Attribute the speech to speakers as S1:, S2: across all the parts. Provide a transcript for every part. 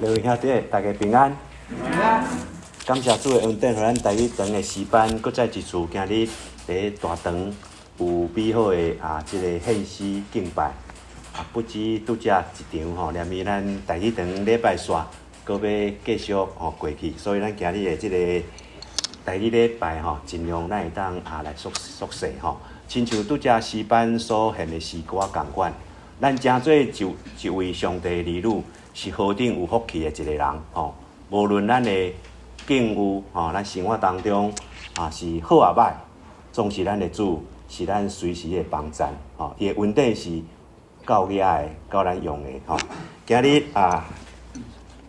S1: 各位兄弟，大家平安。
S2: 平安。
S1: 感謝主的恩典，予咱台語堂的詩班，閣再一次今日佇大堂有美好的這个獻詩敬拜。不止拄才一場吼，連伊咱台語堂禮拜煞，閣欲繼續吼過去，所以咱今日的這个台語禮拜吼，盡量咱會當來縮縮細吼。親像拄才詩班所獻的詩歌仝款，咱成做一一位上帝兒女，是何等有福氣的一個人吼。無論咱的境遇吼，咱生活當中是好抑歹，總是咱的主是咱隨時的幫贊吼。伊的恩典是夠額的，夠咱用的吼。今日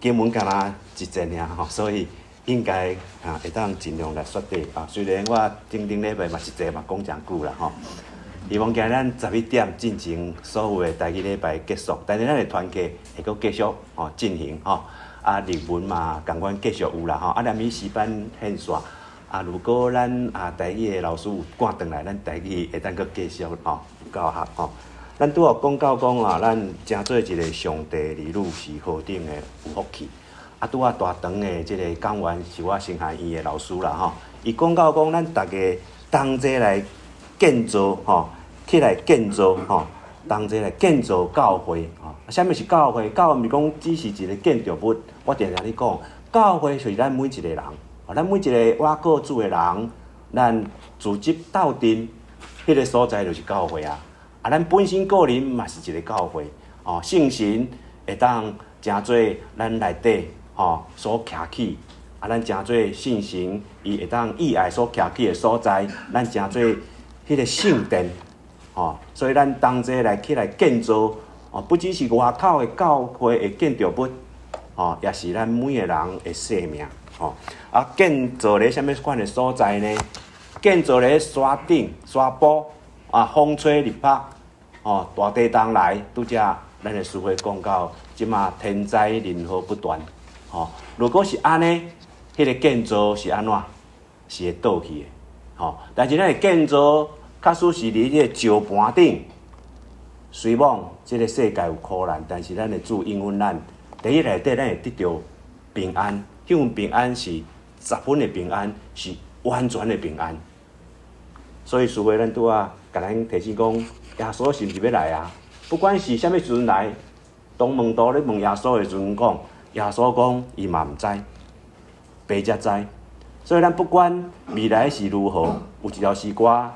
S1: 經文敢若一節爾吼，所以應該會當盡量來縮短啊。雖然我頂頂禮拜嘛一節嘛講誠久啦吼。希望今日咱11點進前所有的台語禮拜結束，但是咱的團契會閣繼續吼進行吼。日文嘛仝款繼續有啦吼。連伊詩班獻煞，如果咱台語的老師有趕轉來，咱台語會當閣繼續吼有教學吼。咱拄仔講到講啊，咱成做一个上帝兒女是何等的有福氣。拄仔大堂的這个講員是我神學院的老師啦吼。伊講到講，咱逐家同齊來建造吼，起來建造吼，同齊來建造教會吼。啥物是教會？教會毋是講只是一个建築物。我定定咧講，教會就是咱每一個人，咱每一個倚靠主的人，咱組織鬥陣，彼个所在就是教會啊。咱本身個人嘛是一個教會，哦，聖神會當成做咱內底吼所徛起，咱成做聖神，伊會當意愛所徛起的所在，咱成做彼個聖殿，吼，所以咱同齊來起來建造，哦，不只是外口的教會的建築物，吼，也是咱每个人的生命，吼。建造咧啥物款的所在呢？建造咧山頂、山坡，風吹日曬，吼，大地動來，拄才咱的師會講到，這馬天災人禍不斷，吼。如果是按呢，彼个建造是按怎？是會倒去的，吼。但是咱的建造，假使是佇這个石盤頂，雖罔這个世界有苦難，但是咱的主應允咱，佇彼內底咱會得著平安。彼份平安是十分的平安，是完全的平安。所以師會咱拄仔共咱提醒講，耶穌是毋是欲來啊？不管是啥物時陣來，當門徒咧問耶穌的時陣講，耶穌講伊嘛毋知，父才知。所以咱不管未來是如何，有一條詩歌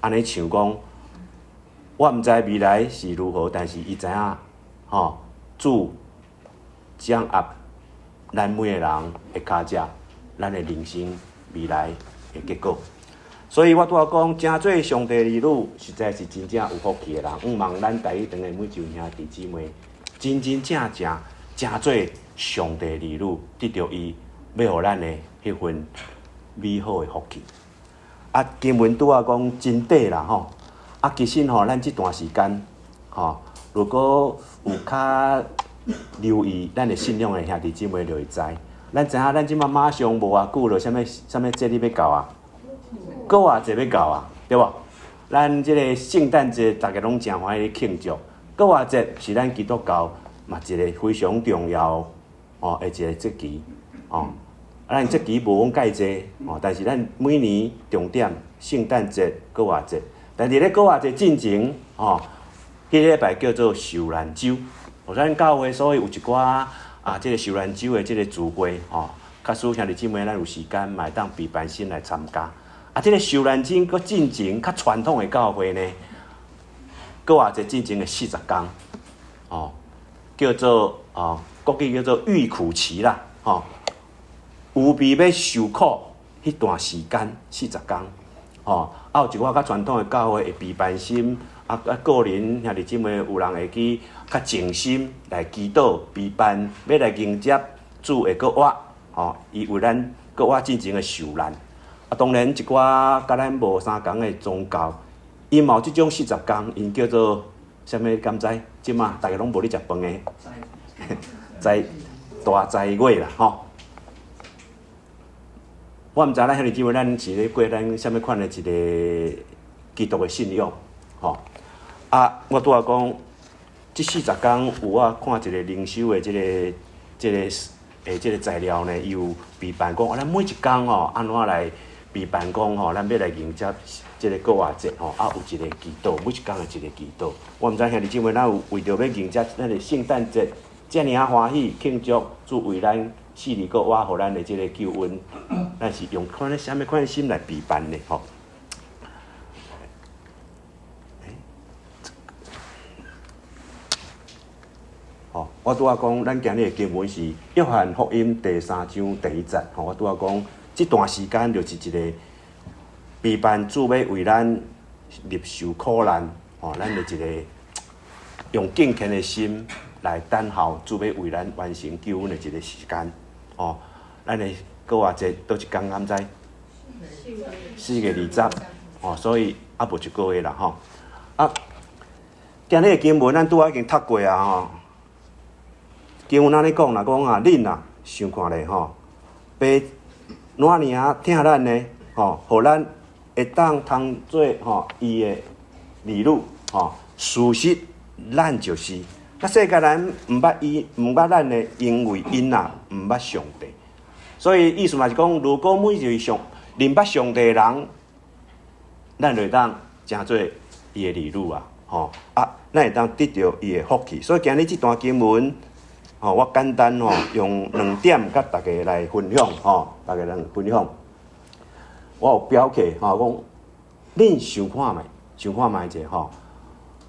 S1: 按呢唱講，我毋知未來是如何，但是伊知影，吼，主掌握咱每个人的跤跡，咱的人生未來的結果。所以我拄仔講，成做上帝兒女，實在是真正有福氣的人。向望咱台語堂的每一位兄弟姊妹，真真正正成做上帝兒女，得著伊欲予咱的彼份美好的福氣。經文拄仔講真短啦吼。其實吼，咱這段時間吼，如果有較留意咱的信仰的兄弟姊妹就會知。咱知影，咱這馬馬上無偌久就啥物啥物節日欲到啊？復活節欲到啊，對無？咱這個聖誕節，逐家攏誠歡喜慶祝。復活節是咱基督教嘛一个非常重要哦的一个節期哦。咱節期無講蓋濟哦，但是咱每年重點聖誕節、復活節。但是咧復活節進前哦，彼禮拜叫做受難週。咱教會所以有一寡這个受難週的這个聚會哦，假使兄弟姊妹咱有時間，嘛會當備班心來參加。這个受難週閣進前較傳統的教會呢，復活節進前的40工，哦，叫做哦，國語叫做預苦期啦，吼，預備欲受苦彼段時間四十工，吼，有一寡較傳統的教會會備班心，個人兄弟姊妹有人會去較靜心來祈禱備辦，欲來迎接主會閣活，吼，伊為咱閣活進前的受難。當然，一寡佮咱無相仝的宗教，𪜶嘛有這種四十工，𪜶叫做啥物？敢知？這馬逐家攏無咧食飯的，齋大齋月啦，吼。我毋知咱兄弟姊妹，咱是咧過咱啥物款的一个基督的信仰，吼。我拄仔講，這四十工有我看一个靈修的這个這个的這个材料呢，伊有備辦講，啊，咱每一工吼，按怎來備辦講吼，咱欲來迎接這个復活節吼，啊，有一个祈禱，每一工的一个祈禱。我毋知兄弟姊妹，咱有為著欲迎接咱的聖誕節，遮爾仔歡喜慶祝主為咱死而復活，予咱的這个救恩，咱是用款啥物款的心來備辦呢？吼。吼，我拄仔講，咱今日的經文是約翰福音第三章第一節。吼，我拄仔講，這段時間就是一個備辦主欲為咱入受苦難，吼，咱的一個用敬虔的心來等候主欲為咱完成救恩的一個時間。吼，咱的復活節佗一工敢知？4月20，吼，所以猶無一個月啦，吼。啊，今日的經文咱拄仔已經讀過啊，吼。經文按呢講啦，講啊，恁啊想看咧吼，爸偌爾仔疼咱呢，吼，予咱會當通做吼伊的兒女，吼，事實咱就是。啊，世間人毋捌伊，毋捌咱的，因為𪜶啊毋捌上帝。所以意思嘛是講，如果每一位上認捌上帝的人，咱就會當成做伊的兒女啊，吼啊，咱會當得著伊的福氣。所以今日這段經文。吼，我簡單吼用兩點佮大家來分享吼，大家來分享。我有標記吼，講恁想看覓，想看覓者吼。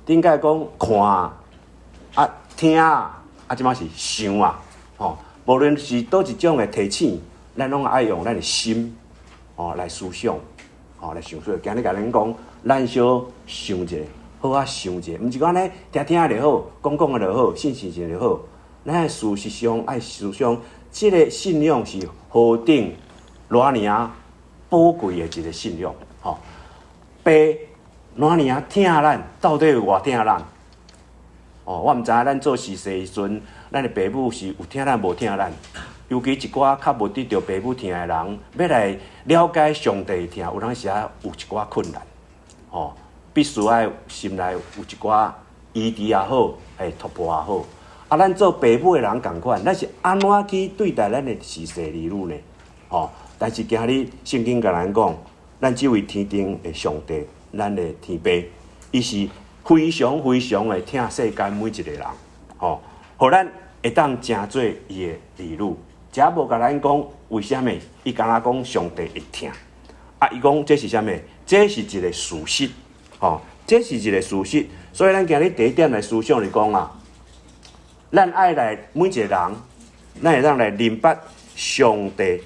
S1: 頂擺講看啊，聽啊，啊，這擺是想啊，吼。無論是佗一種的提醒，咱攏愛用咱的心吼來思想，吼來想。所以今日共恁講，咱小想一下，好好想一下，毋是講按呢聽聽就好，講講就好，信信信就好。咱事實上愛思想，這个信仰是何等偌爾仔寶貴的一个信仰，吼！爸偌爾仔疼咱，到底有偌疼咱？哦，我毋知影咱做司祭的時陣，咱的爸母是有疼咱無疼咱？尤其一寡較無得著爸母疼的人，欲來了解上帝的疼，有當時仔有一寡困難，吼！必須愛心內有一寡疑慮也好，會突破也好。啊，咱做爸母的人仝款，咱是按怎去對待咱的事婿兒女呢？吼！但是今日聖經共咱講，咱這位天頂的上帝，咱的天父，伊是非常非常會疼世間每一個人，吼！予咱會當成做伊的兒女。這無共咱講為啥物，伊敢若講上帝會疼。啊，伊講這是啥物？這是一個事實，吼！這是一個事實。所以咱今日第一點來思想是講啊。咱愛來每一个人，咱會當來認捌上帝，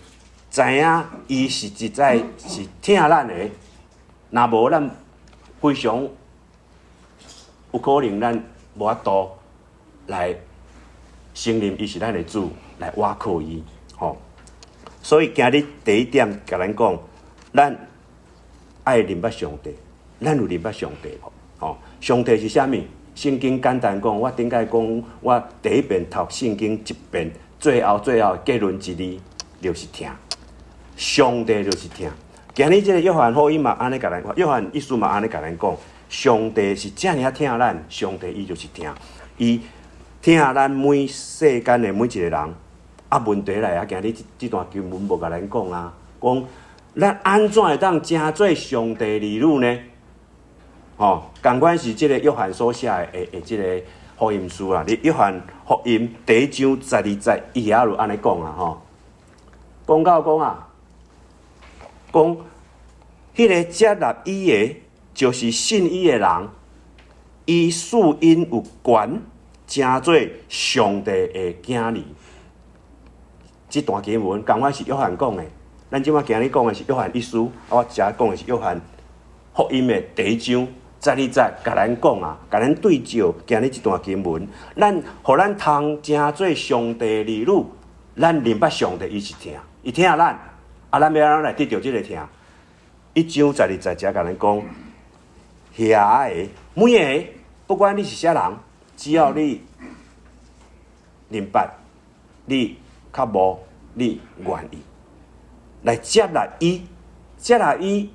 S1: 知影伊是實在是疼咱的。若無咱非常有可能咱無法度來承認伊是咱的主，來倚靠伊。吼，所以今日第一點，共咱講，咱愛認捌上帝，咱有認捌上帝無？吼，上帝是啥物？聖經簡單講，我頂擺講，我第一遍讀聖經一遍，最後最後結論一字就是疼，上帝就是疼。今日這个約翰福音嘛，按呢共咱講，約翰一書嘛，按呢共咱講，上帝是遮爾仔疼咱，上帝伊就是疼，伊疼咱每世間的每一個人。啊，問題來啊，今日這段經文無共咱講啊，講咱按怎會當成做上帝兒女呢？吼，仝款是這个約翰所寫的的這个福音書啦。佇約翰福音第一章十二節，伊遐就按呢講啊，吼，講到講啊，講彼个接納伊的，就是信伊的人，伊賜𪜶有權，成做上帝的囝兒。這段經文仝款是約翰講的，咱這擺今日講的是約翰一書，啊，我遮講的是約翰福音的第一章十二節，共咱講啊，共咱對照今日這段經文，咱予咱通成做上帝兒女，咱認捌上帝，伊是疼，伊疼咱，啊，咱欲按怎來得著這个疼？一章十二節遮共咱講，遐个每个，不管你是啥人，只要你認捌，你較無，你願意來接納伊，接納伊，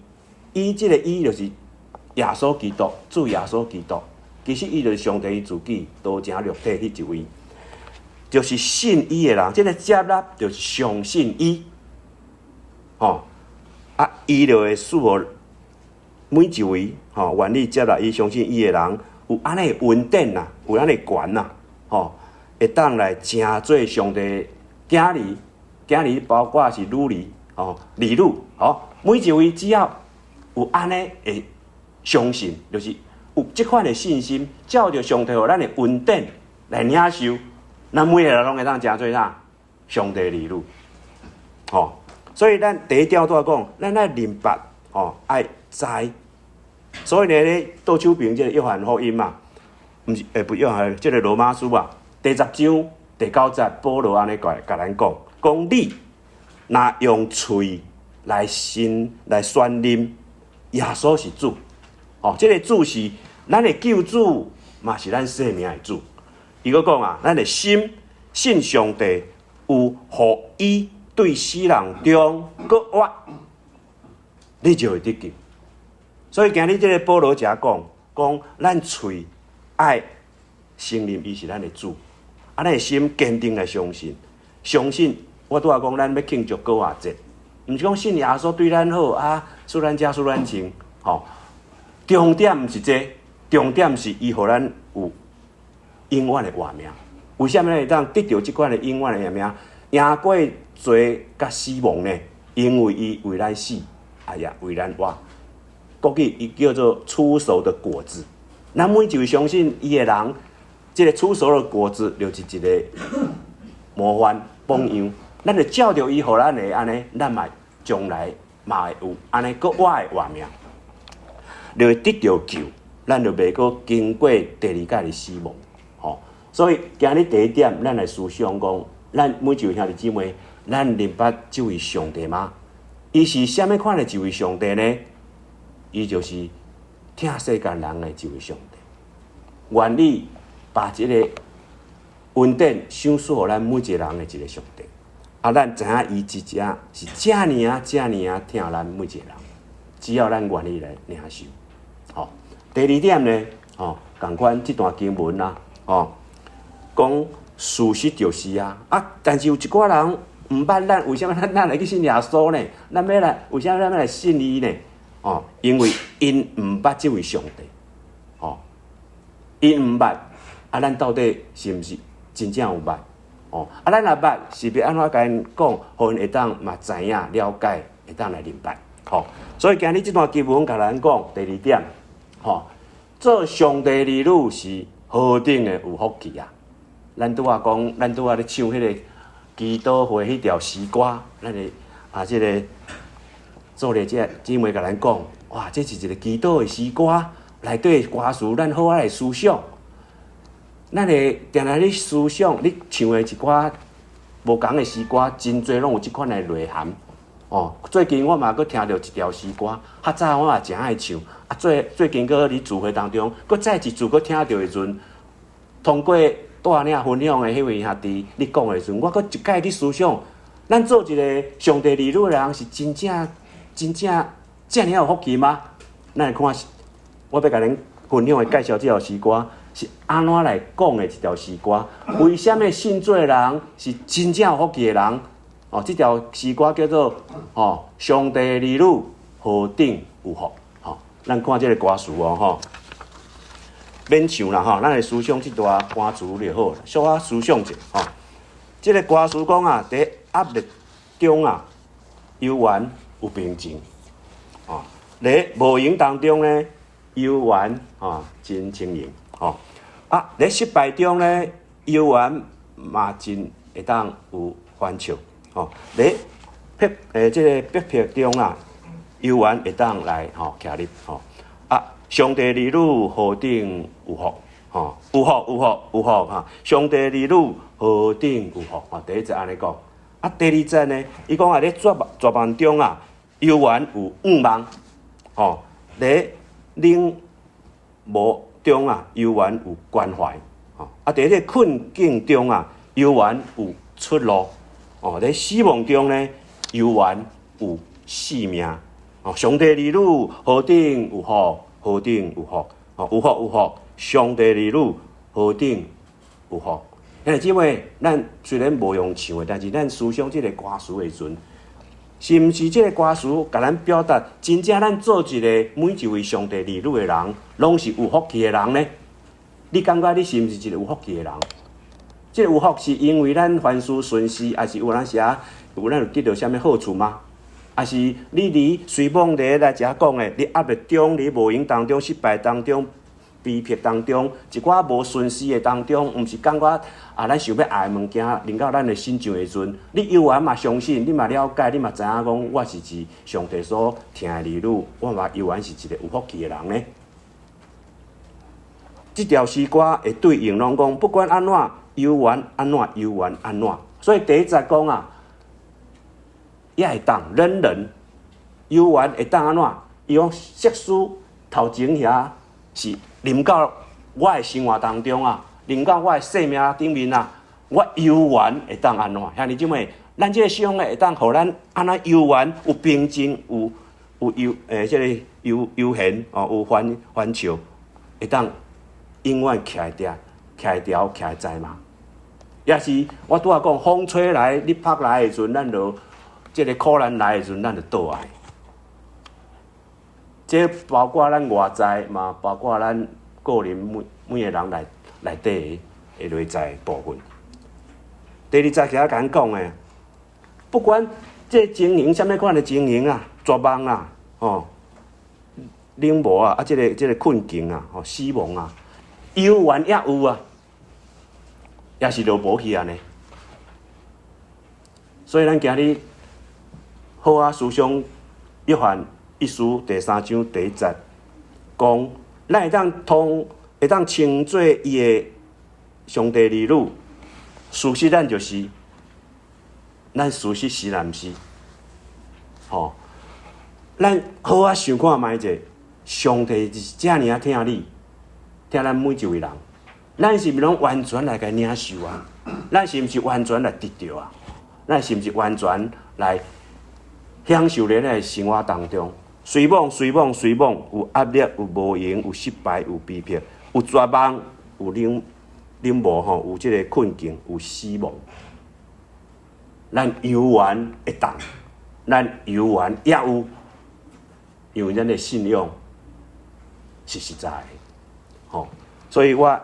S1: 伊這个伊就是耶穌基督，主耶穌基督。其實伊就是上帝伊自己，道成肉體彼一位。就是信伊的人，這個接納就是相信伊，吼，啊，伊就會賜予每一位吼願意接納伊、相信伊的人，有按呢恩典啦，有按呢權啦，吼，會當來成做上帝囝兒，囝兒包括是女兒，吼，兒女，吼，每一位只要有按呢的相信，就是有這款的信心，照著上帝予咱的恩典來領受，咱每個人攏會當成做啥？上帝兒女，吼！所以咱第一點拄仔講，咱愛明白，吼，愛知。所以呢，咧倒手邊這個約翰福音嘛，毋是，欸，不約翰，這個羅馬書啊，第10章第9節，保羅按呢共咱講，講你若用喙來信來宣認耶穌是主，哦，這個主是咱的救主，嘛是咱生命的主。伊閣講啊，咱的心信上帝有予伊對死人中閣活，你就會得救。所以今日這個保羅遮講，講咱喙愛承認伊是咱的主，啊，咱的心堅定來相信，相信我拄仔講，咱欲慶祝復活節，毋是講信耶穌對咱好啊，賜咱食賜咱穿，吼。重點毋是這個，重點是伊予咱有永遠的活命。為啥物咱會當得著這款的永遠的活命？贏過罪佮死亡呢？因為伊為咱死，啊也為咱活。國語伊叫做初熟的果子。咱每一位相信伊的人，這個初熟的果子就是一個模範榜樣。咱就照著伊予咱的按呢，咱嘛將來嘛會有按呢閣活的活命，就會得著救，咱就袂閣經過第二擺的死亡。吼，所以今日第一點，咱來思想講，咱每一位兄弟姊妹，咱認捌這位上帝嗎？伊是啥物款的一位上帝呢？伊就是疼世間人的一位上帝，願意把這個恩典賞賜予咱每一個人的一個上帝。啊，咱知影伊真正是遮爾仔遮爾仔疼咱每一個人，只要咱願意來領受。吼，第二點呢，吼，仝款這段經文啊，吼，講事實就是啊，啊，但是有一寡人毋捌咱，為啥物咱來去信耶穌呢？咱欲來，為啥物咱欲來信伊呢？哦，因為𪜶毋捌這位上帝，哦，𪜶毋捌，啊，咱到底是毋是真正有捌？哦，啊，咱若捌，是欲按怎共𪜶講，予𪜶會當嘛知影了解，會當來明白。吼，所以今日這段經文共咱講第二點，吼，做上帝兒女是何等的有福氣啊！咱拄仔講，咱拄仔咧唱彼個祈禱會彼條詩歌，咱的啊，這個。做咧，這姊妹共咱講，哇，這是一個祈禱的詩歌，內底歌詞，咱好好來思想。咱會定定咧思想，你唱的一寡無仝的詩歌，真濟攏有這款的內涵。哦，最近我嘛閣聽著一條詩歌，較早我嘛誠愛唱，啊，最最近閣佇聚會當中，閣再一次閣聽著的時陣，通過帶領分享的彼位兄弟咧講的時陣，我閣一擺去思想，咱做一個上帝兒女的人是真正。真正遮爾有福氣嗎？咱來看，我欲共恁分享的介紹這條詩歌是按怎來講的一條詩歌？為啥物信主的人是真正有福氣的人？哦，這條詩歌叫做《哦上帝兒女何等有福》。吼，咱看這個歌詞哦，吼，免唱啦，吼，咱來思想這段歌詞就好，小可思想者，吼，這個歌詞講啊，佇壓力中啊，猶原有平靜，哦，佇無閒當中呢，猶原哦真輕盈，哦，啊，佇失敗中呢，猶原嘛真會當有歡笑，哦，佇迫欸這個逼迫中啊，猶原會當來吼徛立，吼，啊，上帝兒女何等有福，吼，有福有福有福哈，上帝兒女何等有福，哦，第一節按呢講。啊，第二節呢，伊講啊，佇絕望絕望中啊，猶原有向望，吼，佇冷漠中啊，猶原有關懷，吼，啊，佇這個困境中啊，猶原有出路，哦，佇死亡中呢，猶原有生命，哦，上帝兒女何等有福，何等有福，哦，有福有福，上帝兒女何等有福。兄弟姊妹，咱雖然無用唱的，但是咱思想這个歌詞的時陣，是毋是這个歌詞共咱表達，真正咱做一个每一位上帝兒女的人，攏是有福氣的人呢？你感覺你是毋是一个有福氣的人？這个有福是因為咱凡事順遂，抑是有當時啊，有咱有得著啥物好處嗎？抑是你佇隨妄佇來遮講的，佇壓力中、佇無閒當中、失敗當中、逼迫當中，一寡無順遂的當中，毋是感覺啊，咱想欲愛的物件臨到咱的身上的時陣，你猶原嘛相信，你嘛了解，你嘛知影講，我是一上帝所疼的兒女，我嘛猶原是一个有福氣的人呢。這條詩歌會對應攏講，不管按怎，猶原按怎，猶原按怎。所以第一節講啊，也會當忍忍，猶原會當按怎？伊講設使頭前遐是臨到我的生活當中啊，臨到我的生命頂面啊，我猶原會當按怎？兄弟姊妹，咱這个信仰會當予咱按怎猶原有平靜，有悠這个悠悠閒哦，有歡歡笑，會當永遠徛會定、徛會牢、徛會在嗎？抑是我拄仔講，風吹來，日曝來的時陣，咱就這个苦難來的時陣，咱就倒來。這包括咱外在嘛，包括咱個人每每个人內內底的內在的部分。第二節其實共咱講的，不管這情形啥物款的情形啊，絕望啊，吼，冷漠啊，啊，這个困境啊，吼，死亡啊，猶原也有啊，也是就無去按呢。所以咱今日好好思想約翰一書第三章第一節，講咱會當通會當稱做伊的上帝兒女，事實咱就是，咱事實是抑毋是？吼，咱好好想看覓者，上帝就是遮爾仔疼你，疼咱每一位人，咱是毋是攏完全來共伊領受啊？咱是毋是完全來得著啊？咱是毋是完全來享受佇咱的生活當中？雖罔雖罔雖罔，有壓力，有無閒，有失敗，有逼迫，有絕望，有冷冷漠吼，有這个困境，有死亡。咱猶原會當，咱猶原也有，因為咱的信仰是實在的，吼。所以我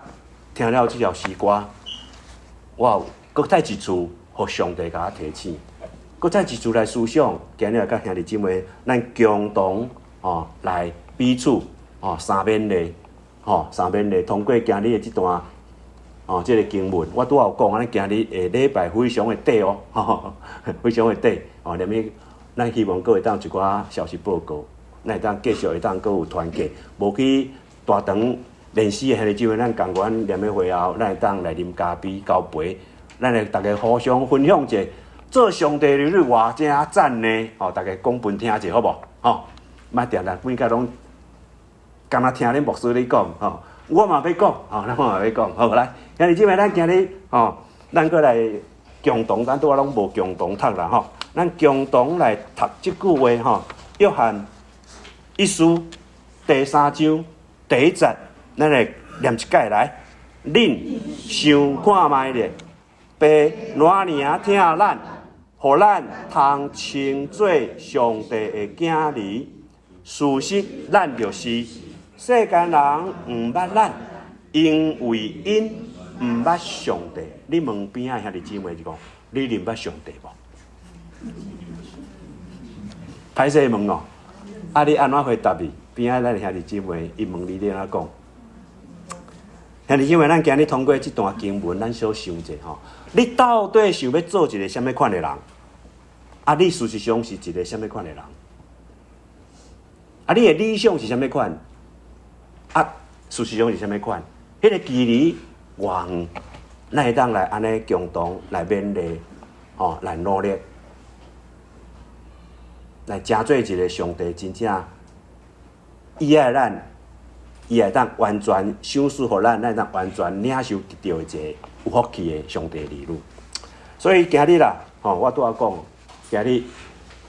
S1: 聽了這條詩歌，我有閣再一次予上帝共我提醒。閣再一次來思想，今日共兄弟姊妹，咱共同哦來彼此哦相勉勵，吼相勉勵。通過今日的這段哦這个經文，我拄仔有講，咱今日的禮拜非常的短哦，非常的短哦。連物，咱希望閣會當一寡消息報告，咱會當繼續會當閣有團結，無去大堂練習的兄弟姊妹，咱共款念的會後，咱會當來啉咖啡交杯，咱來逐家互相分享者。做上帝兒女偌正讚呢！吼，逐家講分聽者好無？吼，莫定定每個攏敢若聽恁牧師咧講吼，我嘛欲講吼，咱我嘛欲講好來，兄弟姊妹，咱今日吼，咱閣來共同，咱拄仔攏無共同讀啦吼，咱共同來讀這句話吼，約翰一書第三章第一節，咱來念一擺來，恁想看覓咧？爸偌爾仔疼咱，予咱通稱做上帝的囝兒。事實咱就是，世間人毋捌咱，因為𪜶毋捌上帝。你問邊仔兄弟姊妹就講，你認捌上帝無？歹勢問哦，啊你按怎回答伊？邊仔咱兄弟姊妹，伊問你，你按怎講？兄弟姊妹，咱今日通過這段經文，咱小想者吼，你到底想欲做一个啥物款的人？啊，你事實上是一个啥物款的人？啊，你的理想是啥物款？啊，事實上是啥物款？彼个距離偌遠，咱會當來按呢共同來勉勵，吼，來努力，來成做一个上帝真正伊愛咱，伊會當完全賞賜予咱，咱會當完全領受得著一個有福氣的上帝兒女。所以今日啦，吼，我拄仔講，今日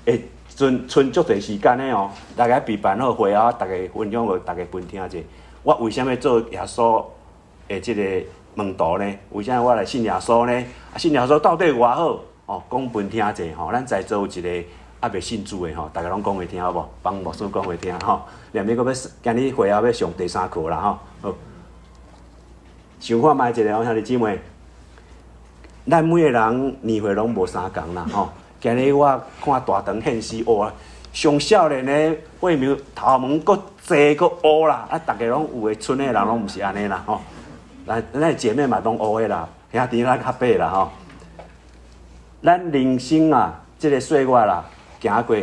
S1: 會剩剩足濟時間的哦，大家備辦好會後，逐家分享予逐家分聽者。我為啥物做耶穌的這个門徒呢？為啥我來信耶穌呢？啊，信耶穌到底有偌好？哦，講分聽者吼，咱在座有一个猶未信主的吼，逐家攏講予聽好無？幫牧師講予聽吼。連你閣欲今日會後欲上第三課啦吼。好，想看覓一下哦，兄弟姊妹，咱每个人年歲攏無相仝啦吼。今日我看大堂獻詩，哇，上少年的慧苗頭毛閣濟閣烏啦，啊，逐家攏有的賰的人攏毋是按呢啦吼。咱咱姐妹嘛攏烏的啦，兄弟咱較白啦吼。咱人生啊，這个歲月啦，行過，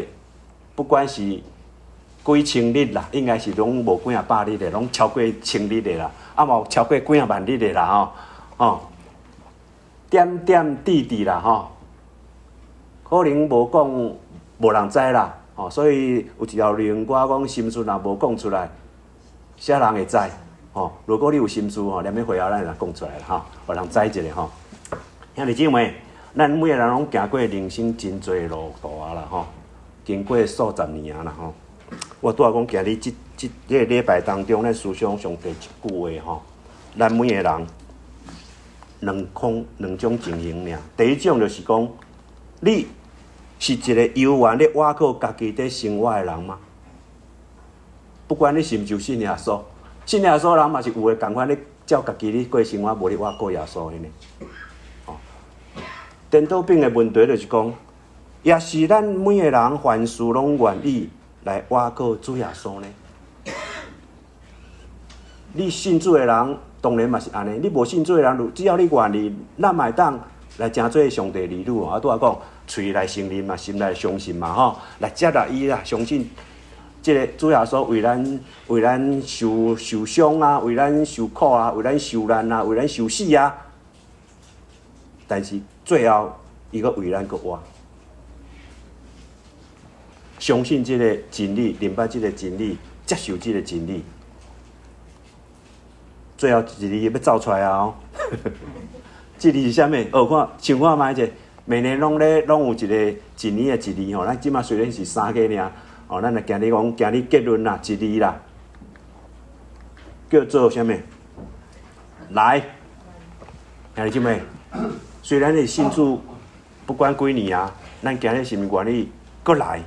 S1: 不管是幾千日啦，應該是攏無幾仔百日的，攏超過千日的啦，啊嘛有超過幾仔萬日的啦吼，吼，點點滴滴啦吼，可能無講無人知啦，吼，所以有一條流行歌講心事若無講出來，啥人會知？吼，如果你有心事吼，連欲會後咱來講出來啦吼，予人知一下吼。兄弟姊妹，咱每个人攏行過人生真濟路途啊啦吼，經過數十年啊啦吼。我拄仔講今日這這這个禮拜當中，咱思想上帝一句話吼，咱每个人兩空兩種情形爾。第一種就是講，你是一個猶原咧倚靠家己佇生活的人嗎？不管你是毋是有信耶穌，信耶穌人嘛是有的仝款咧照家己咧過生活，無咧倚靠耶穌的呢。顛倒反的問題就是講，也是咱每个人凡事攏願意來倚靠主耶穌呢？你信主的人當然嘛是按呢，你無信主的人，只要你願意，咱嘛會當來成做上帝兒女。啊，拄仔講，喙來承認嘛，心內相信嘛，吼，來接納伊啦，相信這个主耶穌為咱為咱受受傷啊，為咱受苦啊，為咱受難啊，為咱受死啊。但是最後，伊閣為咱閣活。相信這个真理，明白這个真理，接受這个真理，最後一字欲走出來啊！哦，這字是啥物？哦，看想看覓者，每年攏咧攏有一个一年的一字吼。咱這馬雖然是三個爾，哦，咱來今日講今日結論啦，一字啦，叫做啥物？來，兄弟姊妹。雖然你信主不管幾年啊，咱今日是毋是願意閣來？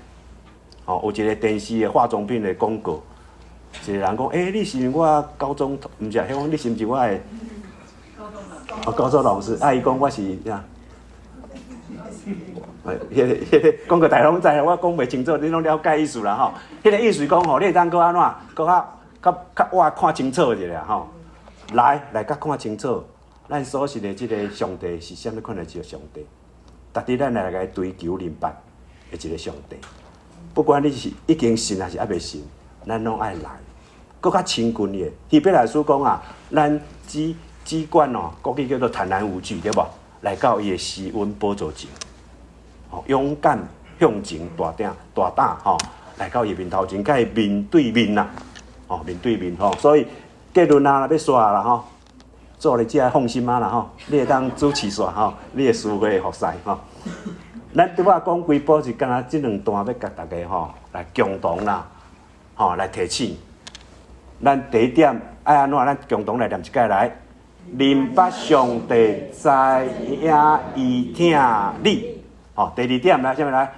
S1: 哦，有一个電視的化妝品的廣告，一个人講：欸，你是毋是我高中？毋是啊，彼講你是毋是我的？哦，高中老師。啊，伊講我是啥？欸，彼个彼个廣告大家攏知，我講袂清楚，你攏了解意思啦吼。彼个意思講吼，你會當閣按怎？閣較較較我看清楚一下吼。來來，較看清楚。咱所信的這个上帝是啥物款的一个上帝？值得咱來共伊追求明白的一个上帝。不管你是已經信還是猶未信，咱攏愛來，閣較親近伊。希伯來書講啊，咱只只管哦，國語叫做坦然無懼，對無？來到伊的施恩寶座前，哦，勇敢向前，大膽大膽吼，來到伊面頭前，共伊面對面啦，哦，面對面吼。所以結論啊，欲煞啦吼。做咧遮放心啊啦吼，你會當主持煞吼，你的司會服侍吼。咱拄仔講規晡是敢若這兩段欲共大家吼來共同啦，吼來提醒。咱第一點愛按怎？咱共同來念一擺來。認捌上帝，知影伊疼你。吼，第二點來，啥物來？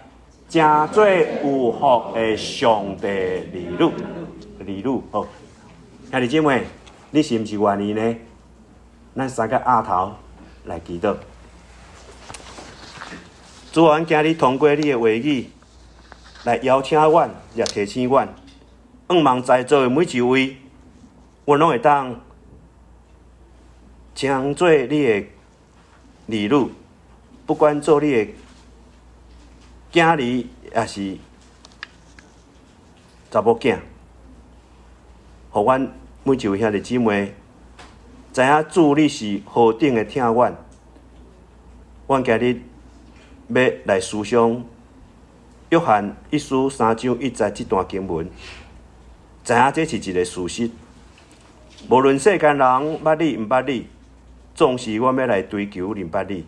S1: 成做有福的上帝兒女，兒女好。兄弟姊妹，你是毋是願意呢？咱三個額頭來祈禱。主啊，阮今日通過你的話語來邀請阮，也提醒阮，向望在座的每一位，阮攏會當成做你的兒女，不管做你的囝兒，抑是查某囝，予阮每一位兄弟姊妹知影主你是何等的疼阮。阮今日欲來思想約翰一書三章一節這段經文，知影這是一个事實。無論世間人捌你毋捌你，總是阮欲來追求認捌你，予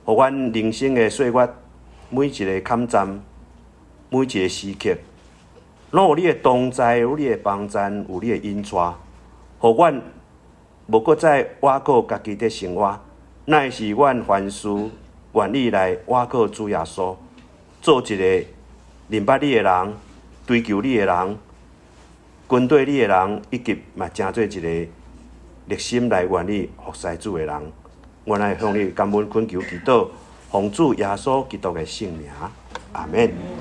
S1: 阮人生的歲月每一个坎站，每一个時刻，攏有你的同在，有你的幫贊，有你的引帶，予阮無閣再倚靠家己佇生活，乃是阮凡事願意來倚靠主耶穌，做一個認捌你的人，追求你的人，跟綴你的人，以及嘛成做一個熱心來願意服侍主的人。阮來向你感恩懇求祈禱，奉主耶穌基督的聖名，阿們。